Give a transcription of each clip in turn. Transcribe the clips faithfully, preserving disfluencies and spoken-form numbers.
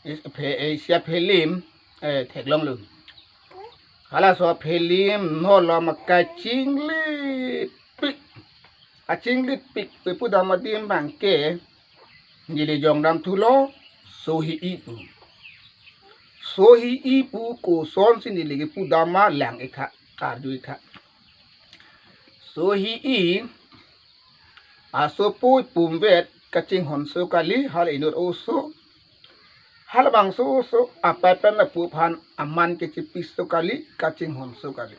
Is-, phe-, eh, isi a-film, eh, theklonglo. Halaso a-film non lo ma kachinglipik. Kachinglipik pu pudam adim abangke, neli jongdam thulo, Sohi-i pu. Sohi-i pu kosonsi neli kipudam ma lang-ik tha, arju-ik tha. Sohi-i asopo ipumvet kachinghonso kali, hala inut oso. Halabangso oso apei pen apo aphan aman kechipiso kali, kachinghonso kali.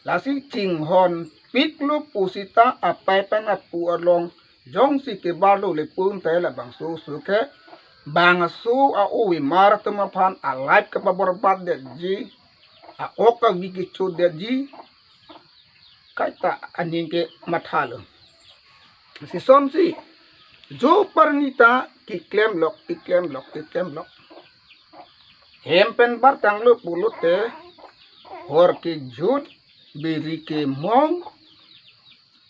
Lasi chinghonpiklo pusita apei pen apo along jongsi kebarlo le pun te labangso oso ke bangso a-ovimar atum aphan a-life kepaborbadetji, a-ok avi kechodetji, kaita aning kemathalo. Sisonsi jo parni ta keklemlok, keklemlok, keklemlok. Hem pen bartanglo pulote hor kejut, biri kemong,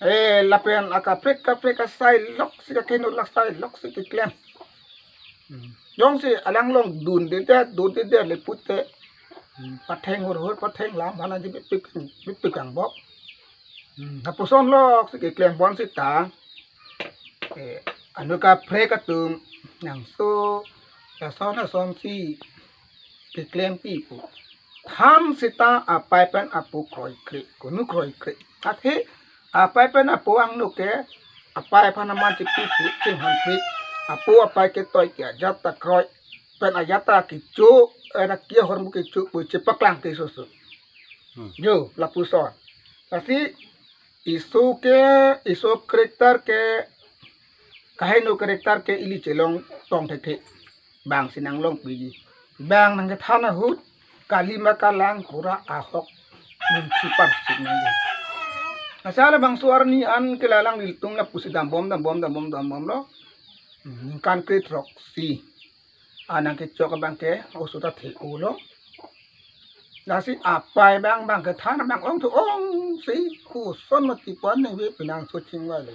eh, lapen akaprek kaprek asai loksi, kakeno lak sai loksi keklem. Hmm. Jongsi alang along dundedet, dundedet le pute, hmm, patheng hurhur, patheng lam, hana di pipik, pipik angbok. Hmm, lapuson loksi keklem pon sita, eh, anut kaprek atum nangso, lason lasonsi keklem pipo. Than sita apei pen apo kroikre, kunu kroikre. Athe apei pen apo angno ke apei aphan aman chipipo, chinghonpik. Apo apei ketoi ke ajat ta kroi. Pen ajat ta kecho, eh, na kia hormu kecho, pu chepaklang ke soso. Hmm. Jo, lapuson. Lasi iso ke, iso character ke, kaheno character ke ili chelong tong thekthe. Bang si nanglongpiji. Bang nangkethan ahut, kali ma kalang pura ahok ningthi parsik nangji. Asal bangso arni an ke lalang ilitum lapusi dambom, dambom, dambom, dambomlo. Hmm, ningkan kre throksi. Anang kechok abangke oso ta the-olo. Lasi apei abang, bang kethan abang ongthu-ongsi, koson mati pon nangve penang so chingvai le.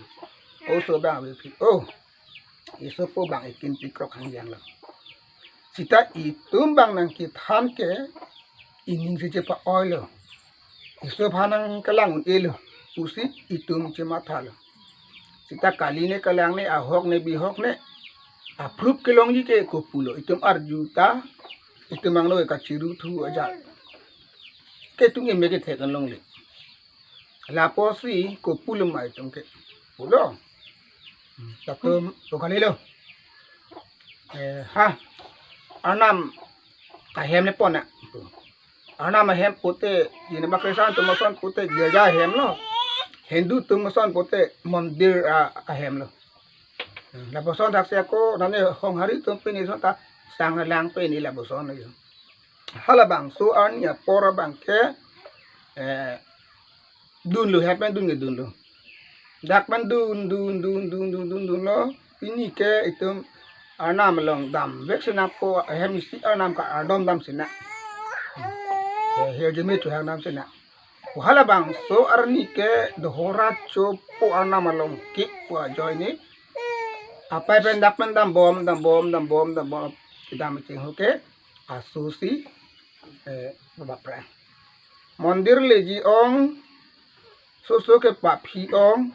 Oso abang avephi. Oh, isopo abang ekin pikrok hangjang lo. Sita itum abang nangkethan ke ining si chepa-oilo. Iso aphan nangkelang un-elo pusi itum chemathalo. Sita kali ne kalang ne, ahok ne bihok ne, aprup kelongji ke kopulo. Itum arju ta, itum angno ke kachiru thu aja. Ke itum ke me kethek an longle. Lapusi kopulo ma itum ke. Pulo. Tatum to kalilo. Eh, ha. Arnam ahem le pon na. Arnam ahem pute, jini bak Khristan atum ason pute girja ahem lo. Hindu atum ason pute mondir a-, ahem lo. Lapuson thaksi ako, nane honghari atum pini son ta sang lang pini lapuson ajo. Halabangso arni apor abangke, eh, dunlo, hem pen dun ke dunlo. Dak pen dun, dun, dun, dun, dun, dun, dunlo. Pini ke itum Arnam along damvek si nangpo, hem isi Arnam ka-ardom dam si nang. Eh, hirjume thu hang dam si nang. Halabangso arni ke Dohora chopo Arnam along ke pu ajoine. Apei pen dak pen dambom, dambom, dambom, dambom. Kedam chingho ke asosi, eh, babapra. Mondir leji ong, soso ke paphi ong,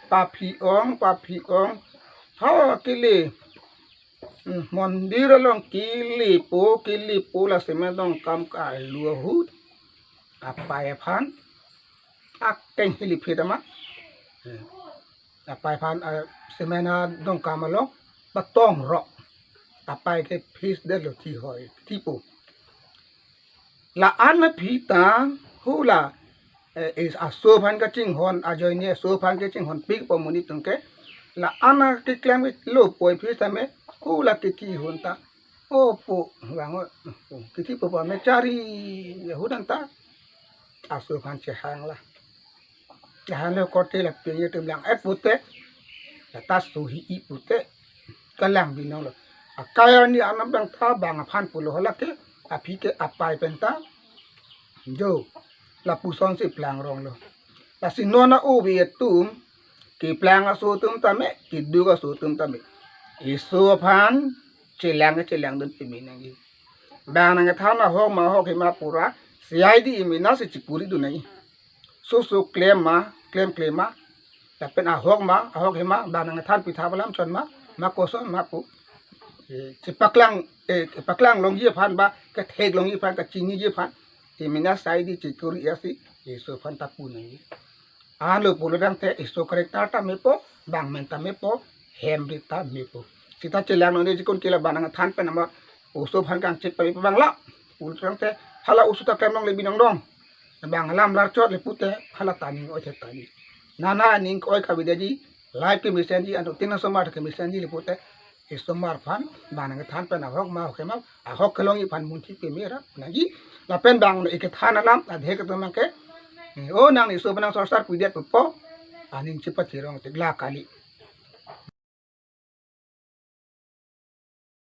paphi ong, paphi ong. Ha kele, hmm, mondir along kelepo, kelepo la cement dongkam ka-arlu ahut. Apei aphan akeng hilip hit ama. Eh, apei aphan, eh, cement adongkam along patong rok. Apei ke phis detlo thi hoi, thipo. La-an aphi ta hula, eh, is aso aphan kachinghon ajoine aso aphan kachinghonpikpo monit atum ke. La-an keklem lo poi aphi tame hula kethi hon ta. O po, vang o, kethi po pa me chari, ya hudan ta. Aso aphan chehang la. Chehang le korte la pini atum lang-et pute. La ta Sohi-i pute. Kalang binong lo. Akai arni anam bang tha bang aphan pulo hala ke. Aphi ke apei pen ta. Jo. Lapuson si plang rong lo. Lasi non a-ove atum. Keplang aso atum tame. Keduk aso atum tame. Iso aphan chelang chelang dun pimi nangji. Bang nangkethan ahok ma ahok hema pura C I D imi na si chikuri dun nangji. Susu klem ma, klem klem ma, lapen ahok ma ahok hema, bang nangkethan pitha balam chon ma, ma koson ma pu, eh, chepaklang, eh, paklang longji aphan ba kethek longji aphan, kachiniji aphan, imi na C I D chikuri asi, iso aphan ta pu nangji. Anlo pulo tangte iso character ta mepo, bang men ta mepo, hem rit ta mepo. Sita chelang nonde jikun kila bang nangkethan pen amar oso aphan kangchek ta mepo bang la. Pulo tangte hala oso ta klem longle binong dong. Bang alam lar chot le pute hala ta ning oi the ta ni. Nana ning oi kabidaji, live kemesenji, anto tin asomar kemesenji le pute, isomar aphan bang nangkethan pen ahok ma ahok hema, ahok kelongji aphan munthi pimi ra nangji. Lapen bang ikethan alam adhe ketomang ke, eh, o nang iso penang sorsar pidet pupo, aning chepathirong tik la kali.